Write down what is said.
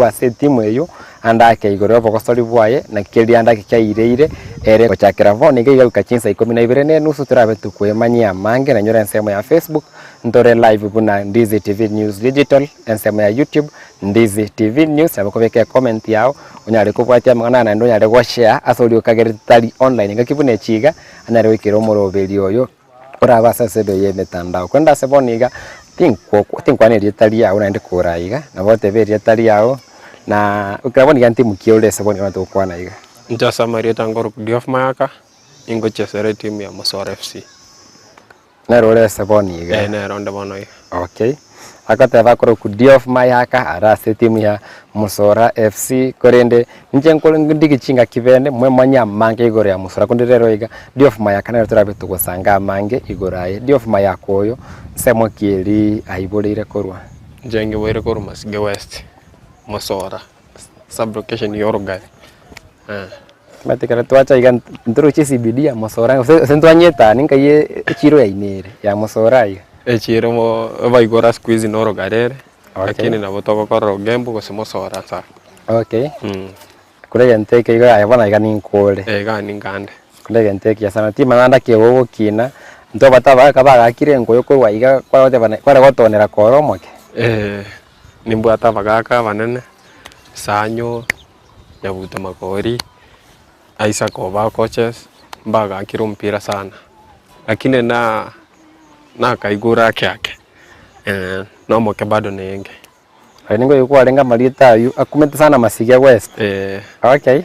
Ase etimu eyio ande ake igoro y'obogosori bwaye, naki keria ande ake kiaireire ere. Gochakera bono iga iga goika chinsa ikomi na ibere na enusu torabe tokwemanyia amange, na inyore ensemo ya Facebook ntore live buna Ndizi TV News Digital, ensemo ya YouTube Ndizi TV News, nabo okobeka ecomment yao onyare kobwatia amang'ana aya naende onyare goshare ase oria okagerete tari online engaki buna echi iga anyare goikera omoroberi oyo. Orabe ase ensemo eye y'emetandao. Korende ase bono iga, tinkwo tinkwana erieta riao naende kora iga, nabo otebe erieta riao, na ekero bono iga ntimukie ore ase bono iga togokwana iga. Inche ase amarieta nkorokwa Diof Mayaka, ningochesera etimu ya Mosoro FC. Nere ore ase bono iga? Eh, nere onde bono iga. Okay. Agoteba akorokwa Diof Mayaka are ase etimu ya Musora FC korende inche nkore ndigie chingaki bene mwemanye amange igoro ya Musora korende rero iga Diof Mayaka nere torabe togosanga amange igoro aye. Diof Mayaka oyo nsemo ki eria aiboreire korwa? Inche ngiboire korwa Masige West, Musora, sub location ya Orugari, eh. Omanyete ekero twacha iga ntoroche ecbd ya Musora gose gose ntwanyetani nkai echiro yaino ere ya Musora iga. Echiro mo baigora siku hizi na Orugari ere. Okay. Lakini nabo togokorora Ogembo gose Mosora ase aya. Okay. Kore egento eke iga aye bono iga ninkore. Eh, iga ninkande. Kore egento ekiya sana timanya naende ake gogokina, ntobwate abagaka bagakire enkoyo korwa iga kware goteba kware gotonera kore omoke. Eh, nimbwate abagaka abanene, Sanyo, Nyabuto Makori, Isaac Obaa coaches, mbagakire omopira sana, lakini na nakaigure ake ake. Na omoke bado nenge. Aye nigo oigwa kwarenge amarieta aywo akumete sana Masigia West? Eh. Okay.